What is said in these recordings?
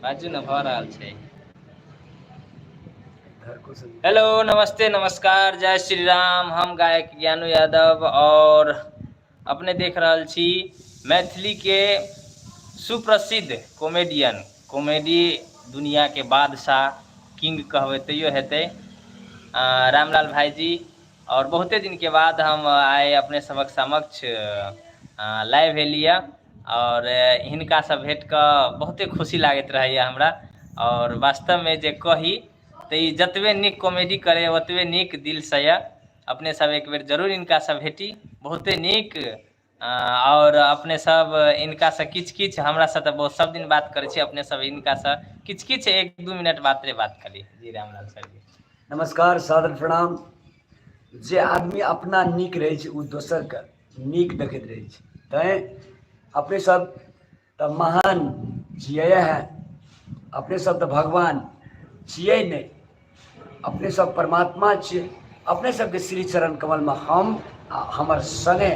बाजू ने, भऽ रहल छै। हेलो, नमस्ते, नमस्कार, जय श्री राम। हम गायक ज्ञानू यादव और अपने देख रहल छी मैथिली के सुप्रसिद्ध कॉमेडियन, कॉमेडी दुनिया के बादशाह, किंग कहबै तैयो हेतै, रामलाल भाईजी। और बहुते दिन के बाद हम आइ अपने सबक समक्ष लाइव एलियै और हिनकासँ भेट कऽ बहुते खुशी लागैत रहैए हमरा। और वास्तवमे जे कही तऽ ई जतबे नीक कॉमेडी करैए, ओतबे नीक दिलसँ यऽ। अपने सब एक बेर जरूर हिनकासँ भेटी, बहुते नीक। आओर अपने सब हिनकासँ किछु किछु, हमरासँ तऽ बहुत सब दिन बात करै छी, अपने सब हिनकासँ किछु किछु 1-2 मिनट मात्रे बात करी। जी, रामलाल सर जी। नमस्कार, सादर प्रणाम। जे आदमी अपना नीक रहै छै, ओ दोसरके नीक देखैत रहै छै। तैँ अपने सब तऽ महान छियै है, अपने सब तऽ भगवान छियै नहि, अपने सब परमात्मा छियै। अपने सबके श्री चरण कमलमे हम आ हमर संगे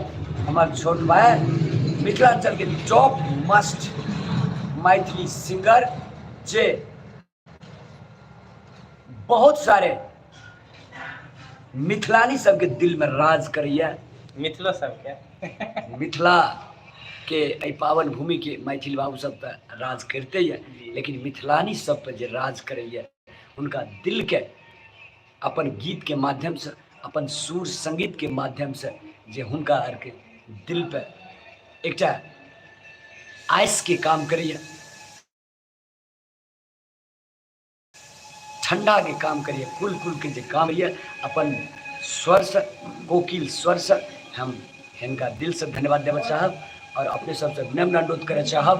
हमर छोट भाय, मिथिलाञ्चलके टॉप मस्ट मैथिली सिंगर, जे बहुत सारे मिथिलानी सबके दिलमे राज करैए। मिथिलो सबके। मिथिला के एहि पावन भूमिके मैथिल बाबू सब तऽ राज करिते यऽ, लेकिन मिथिलानी सब पर जे राज करैए, हुनका दिलके अपन गीतके माध्यमसँ, अपन सुर सङ्गीतके माध्यमसँ जे हुनका आरके दिल पे एकटा आइसके काम करैए, ठंडा के काम करिए, कुल कुल के जे काम ये अपन स्वर से, कोकिल स्वर से, हम हिनका दिल से धन्यवाद देना चाहब और अपने सबसे विनम्र अनुरोध करे चाहब।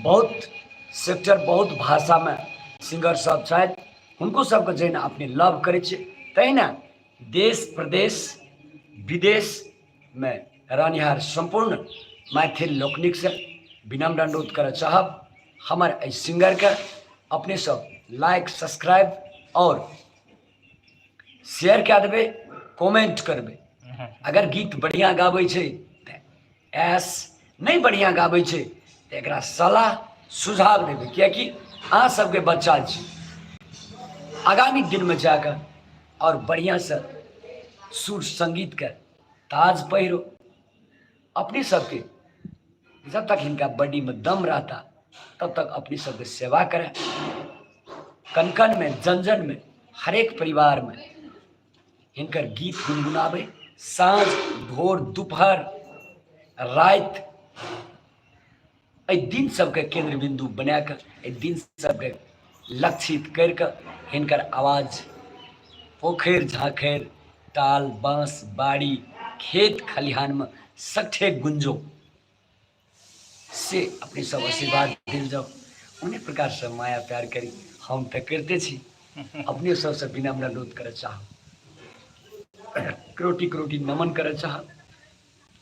बहुत सेक्टर, बहुत भाषा में सिंगर सब छथि, हुनको सबके जहिना अपने लव करै छियै, तहिना देश, प्रदेश, विदेश में रहनिहार सम्पूर्ण मैथिल लोकनिकसँ विनम्र अनुरोध करऽ चाहब, हमर एहि सिंगरके अपने सब लाइक, सब्सक्राइब और शेयर कए देबै, कमेंट करबै। अगर गीत बढ़िआँ गाबै छै तऽ एस, नहि बढ़िआँ गाबै छै तऽ एकरा सलाह सुझाव देबै, किएकि अहाँ सबके बच्चा छी। आगामी दिनमे जाकऽ आओर बढ़िआँसँ सुर सङ्गीतके ताज पहिरो। अपने सबके जब तक हिनका बॉडीमे दम रहता, तब तक अपने सबके सेवा करें। कन में, जन जन में, हरेक परिवार में हिनकर गीत गुनगुनाबे, साँझ, भोर, दोपहर, राति, एहि दिन सबके केंद्र बिंदु बना कऽ, एहि दिन सबके लक्षित करि कऽ हिनकर आवाज पोखरि, झाँखरि, टाल, बाँस बाड़ी, खेत खलिहानमे सठे गुंजो, से अपने सब आशीर्वाद दिल जाओ। ओहने प्रकारसँ माया प्यार करी, हम तऽ करिते छी। अपने सबसँ विनम्र अनुरोध करऽ चाहब, क्रोटी क्रोटी नमन करऽ चाहब,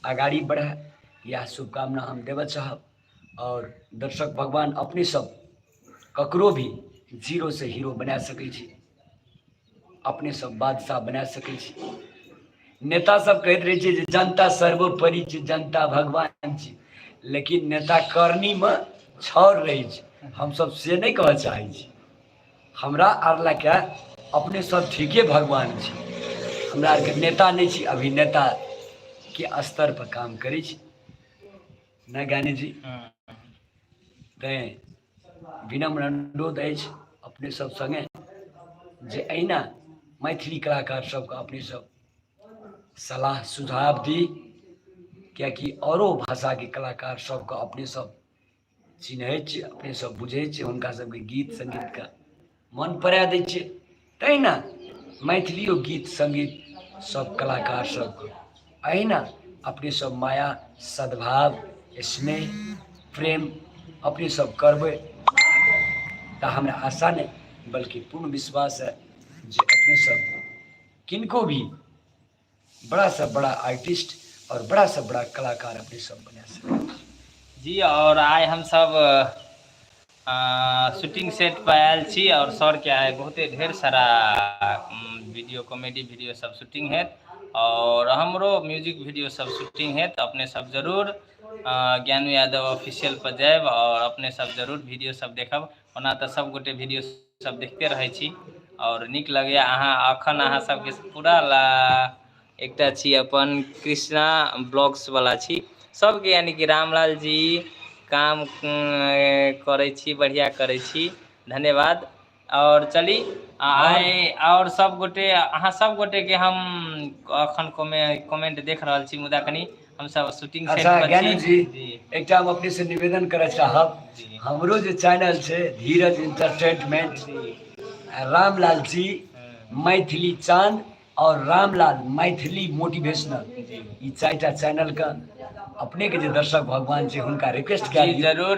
अगाड़ी बढ़े यह शुभकामना हम देबऽ चाहब। और दर्शक भगवान, अपने सब ककरो भी जीरो से हीरो बना सकै छी, अपने सब बादशाह बना सकै छी। नेता सब कहैत रहै छै जे जनता सर्वोपरि छै, जनता भगवान छै, लेकिन नेता करनीमे छर रहै छै। हमसब से नहि कहऽ चाहै छी। हमरा आर लए के अपने सब ठीके भगवान छी। हमरा आरके नेता नहि छी, अभिनेता के स्तर पर काम करै छी ने, ज्ञानी जी? तैँ विनम्र अनुरोध अछि अपने सब सङ्गे जे एहिना मैथिली कलाकार सबके अपने सब सलाह सुझाव दी, किएकि औरो भाषाके कलाकार सबके अपने सब चिन्है छियै, अपने सब बुझै छियै, हुनका सबके गीत सङ्गीतके मन परा दै छियै। तहिना मैथिलियो गीत सङ्गीत सब कलाकार सबके अहिना अपने सब माया, सद्भाव, स्नेह, प्रेम अपने सब करबै तऽ हमरा आशा नहि, बल्कि पूर्ण विश्वास है जे अपने सब किनको भी बड़ा सा बड़ा आर्टिस्ट और बड़ा सा बड़ा कलाकार अपने सब बना सकै। जी, और आइ हमसब शूटिंग सेट पर आयल छी और सरके आइ बहुते ढेर सारा वीडियो, कॉमेडी वीडियो सब शूटिंग हेत और हमरो म्यूजिक वीडियो सब शूटिंग हेत। अपने सब जरूर ज्ञानू यादव ऑफिशियल पर जायब आओर अपने सब जरूर वीडियो सब देखब। ओना तऽ सब गोटे वीडियो सब देखते रहै छी आओर नीक लगैए। अहाँ अखन अहाँ सबके पूरा ला एकटा छी अपन कृष्णा ब्लॉग्सवला छी सबके, यानी कि रामलाल जी काम करै छी, बढ़िआँ करै छी, धन्यवाद। आओर चली आइ आओर सब गोटे, अहाँ सब गोटेके हम अखन कमेंट देख रहल छी, मुदा कनि हमसब शूटिंग सेट अच्छा पर ज्ञानू छी। जी, जी एकटा हम अपने से निवेदन करऽ चाहब। जी। हमरो जे चैनल छै धीरज इंटरटेनमेंट, जी रामलाल जी हम्म, मैथिली चांद और रामलाल मैथिली मोटिवेशनल, जी ई चारिटा चैनल के अपने के जे दर्शक भगवान छै हुनका रिक्वेस्ट कए जी दियौ। जरूर।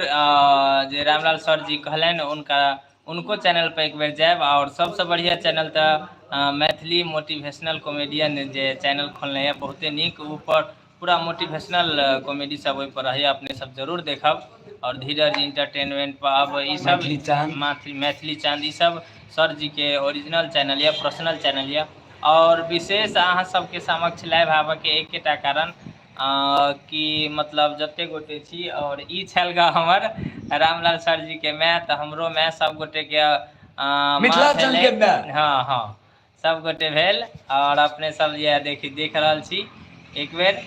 जे रामलाल सर जी कहलनि हुनका उनको चैनल पर एक बेर जायब। और सबसँ बढ़िया चैनल तऽ मैथिली मोटिवेशनल कॉमेडियन जे चैनल खोलने यऽ बहुते नीक, ऊपर पूरा मोटिवेशनल कॉमेडी सब ओहि पर रहैए, अपने सब जरूर देखब। और धीरज इंटरटेनमेंट पर अब ई सब मैथिली चांद, मैथिली चांद, ई सब सर जी के ओरिजिनल चैनल यऽ, पर्सनल चैनल यऽ। और विशेष अहाँ सबके समक्ष लाइव आबऽके एकेटा कारण कि मतलब जते गोटे छी, और ई छल ग हमर रामलाल सर जी के माय, तऽ हमरो माय, सब गोटे के माँ मिथिलांचल भेलै। के माय। हँ हँ, सब गोटे भेल। और अपने सब जे देख रहल छी एक बेर।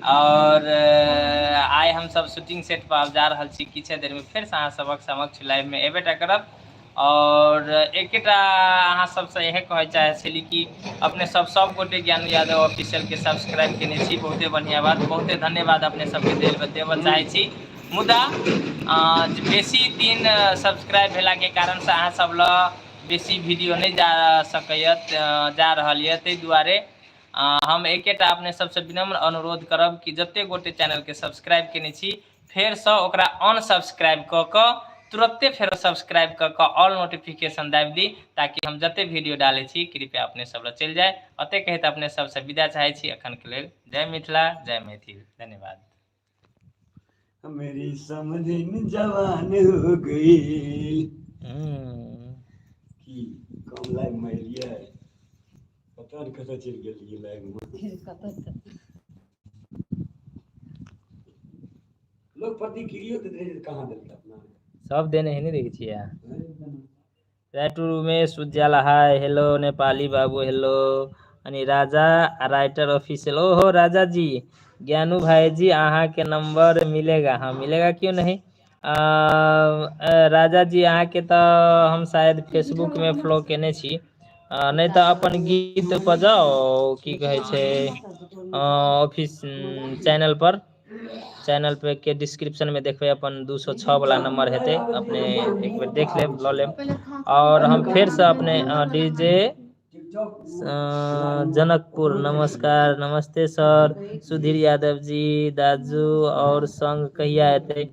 और आइ हम सब शूटिंग सेट पर आब जा रहल छी, किछे देर में फेर से अहाँ सबक समक्ष लाइव में एबेटा करब। और एकेटा अहाँ सबसँ इएह कहै चाहै छली कि अपने सब सब गोटे ज्ञानू यादव ऑफिशियल के सब्सक्राइब केने छी, बहुते बढ़िया बात, बहुते धन्यवाद अपने सबके देबऽ चाहै छी। मुदा बेसी दिन सब्सक्राइब भेलाके कारणसँ अहाँ सब लग बेसी वीडियो नहि जा सकैए, जा रहल यऽ, ताहि दुआरे हम एकेटा अपने सबसँ विनम्र अनुरोध करब कि जते गोटे चैनलके सब्सक्राइब केने छी फेरसँ ओकरा अनसब्सक्राइब कऽ कऽ तुरत्ते फेरो सब्सक्राइब कऽ कऽ ऑल नोटिफिकेशन दाबि दी, ताकि हम जते वीडियो डालै छी कृपया अपने सब लग चलि जाय। एते कहैत अपने सबसँ विदा चाहै छी अखनके लेल। जय मिथिला, जय मैथिल, धन्यवाद। मेरी समझिन जवान हो गई की कम लाइव में एलियै, पता नहि कतऽ चलि गेलियै लाइव में। लोग प्रतिक्रियो दैत रहै, कहाँ देलकै अपना सब देने है, नहीं देखै छियै। Writer Umesh Ujyala hi hello, Nepali बाबू हेलो, अनि राजा राइटर ऑफिशियल, ओहो राजा जी, ज्ञानू भाई जी अहाँ के नंबर मिलेगा? हाँ मिलेगा, क्यों नहीं। राजा जी अहाँ के तऽ हम शायद फेसबुक में फॉलो केने छी, नहि तऽ अपन गीत पर जाउ, की कहै छै ऑफिस चैनल पर, चैनल पे के डिस्क्रिप्शन में देखबै अपन 206 वाला नंबर हेतै, अपने एक बेर देख लेब, लऽ लेब। और हम फेर से अपने डीजे जनकपुर नमस्कार, नमस्ते सर। सुधीर यादव जी दाजू और संग कहिया एतै?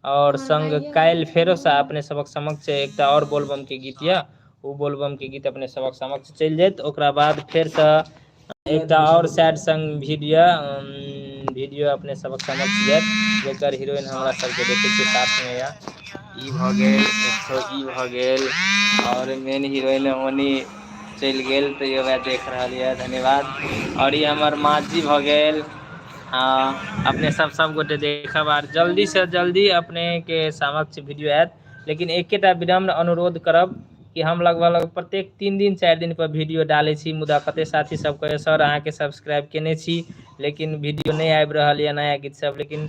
और संग काल्हि फेरो से अपने सबक समक्ष एकटा और बोलबम के गीत यऽ, ओ बोलबम के गीत अपने सबक समक्ष चलि जायत। ओकरा बाद फेर से एकटा और सैड संग वीडियो वीडियो अपने सबक समक्ष जायत, जेकर हीरोइन हमरा सबके देखै छियै साथमे यऽ। ई भऽ गेल एक, ई भऽ गेल और मेन हीरोइन ओनी चलि गेल, तऽ वएह देख रहल यऽ, धन्यवाद। और ई हमर माँ जी भऽ गेल। हँ, अपने सब सब गोटे देखब आर जल्दी से जल्दी अपने के समक्ष वीडियो आयत। लेकिन एकेटा विनम्र अनुरोध करब कि हम लगभग लगभग प्रत्येक 3 दिन 4 दिन पर वीडियो डालै छी, मुदा कते साथी सब कहै सर अहाँके सब्सक्राइब केने छी लेकिन वीडियो नहि आबि रहल यऽ नया गीत सब, लेकिन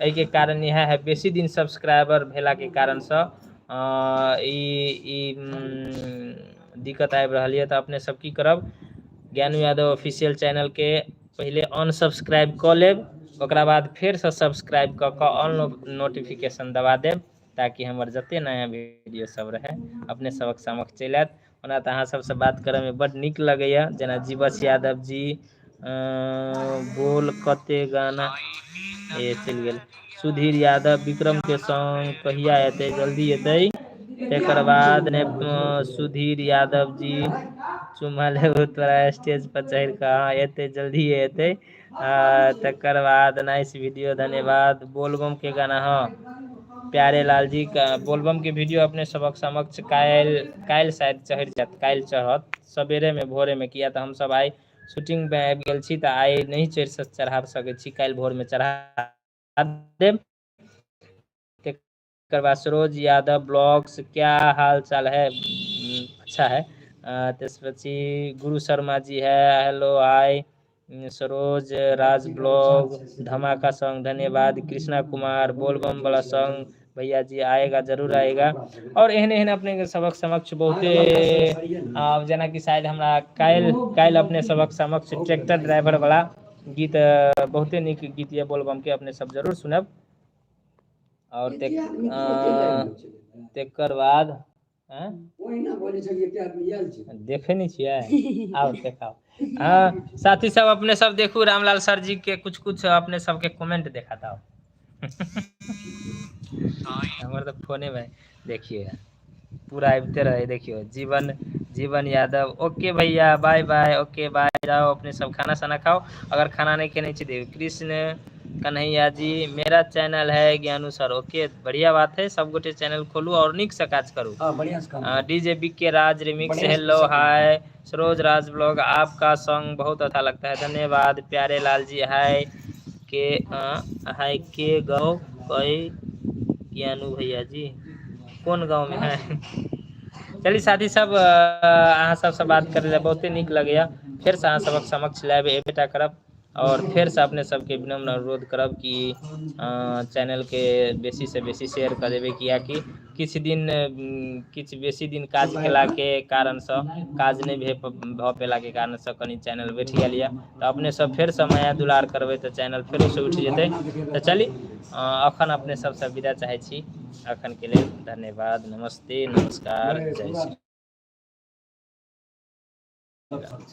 एहिके कारण इएह है बेसी दिन सब्सक्राइबर भेलाके कारणसँ ई ई दिक्कत आबि रहल यऽ। तऽ अपने सब की करब, ज्ञानू यादव ऑफिशियल चैनलके पहिले अनसब्सक्राइब कऽ लेब, ओकरा बाद फेरसँ सब्सक्राइब कऽ कऽ ऑल नोटिफिकेशन दबा देब, ताकि हमर जते नया वीडियो सब रहै अपने सबक समक्ष चलि आयत। ओना तऽ अहाँ सबसँ बात करऽमे बड्ड नीक लगैए, जेना जीवछ यादव जी बोल कते गाना ए चलि गेल। सुधीर यादव विक्रम के संग कहिया एतै? जल्दी एतै। तकर बाद ने सुधीर यादव जी चुमा लेबो तोरा स्टेज पर चढ़ि कऽ, हँ एतै, जल्दी एतै। तकर बाद नाइस वीडियो, धन्यवाद। बोलबम के गाना, हँ प्यारे लाल जी का बोलबम के वीडियो अपने सबक समक्ष काल्हि काल्हि शायद चढ़ि जायत, काल्हि चढ़त सवेरे में भोरे में, किया तऽ हमसब आइ शूटिंग में आबि गेल छी तऽ आइ नहि चढ़ा सकै छी, काल्हि भोर में चढ़ा देब। तकर बाद सरोज यादव ब्लॉग्स, क्या हाल चाल है? अच्छा है। त्यसपछि गुरु शर्मा जी है, हेलो हाय। सरोज राज ब्लॉग धमाका सॉन्ग, धन्यवाद। कृष्णा कुमार बोलबम वाला सॉन्ग भैया जी आएगा, जरूर आएगा। और एहन एहन अपने सबक समक्ष बहुते जेनाकि शायद हमरा काल्हि काल्हि अपने सबक समक्ष ट्रैक्टर ड्राइवर वाला गीत, बहुते नीक गीत यऽ बोलबम के, अपने सब जरूर सुनब। और तेकर बाद देखै नहि छियै? आउ देखाउ। हाँ साथी सब, अपने सब देखू रामलाल सर जी के कुछ कुछ अपने सबके कमेंट देखाता हो। हमर तऽ फोने में देखिए पूरा आबिते रहे। देखियो जीवन जीवन यादव, ओके भैया बाय बाय, ओके बाय, जाओ अपने सब खाना साना खाओ अगर खाना नहीं खेने छी। कृष्ण कन्हैया जी, मेरा चैनल है ज्ञानू सर, ओके बढ़िया बात है, सब गोटे चैनल खोलू और नीक से काज करू। हाँ, बढ़िया से काम। डीजे बी के राज रिमिक्स, बढ़िया से हेलो सब। हाय। सरोज राज ब्लॉग, आपका सॉन्ग बहुत अच्छा लगता है, धन्यवाद। प्यारे लाल जी हाय के हाय के गाँव कई ज्ञानू भैया जी कोन गाँव में है? चलिए साथी सब, अहाँ सबसँ बात करै लए बहुते नीक लगैया। फेरसँ अहाँ सबक समक्ष लाइव एबेटा करब और फेरसँ अपने सबके विनम्र अनुरोध करब कि चैनलके बेसीसँ बेसी शेयर कऽ देबै, किएकि किछु दिन किछु बेसी दिन काज केलाके कारणसँ काज नहि भऽ पेलाके कारणसँ कनि चैनल बैठ गेल यऽ। तऽ अपने सब फेरसँ माया दुलार करबै तऽ चैनल फेरोसँ उठि जेतै। तऽ चली अखन अपने सबसँ विदा चाहै छी, अखनके लेल धन्यवाद, नमस्ते, नमस्कार, जय श्री राम।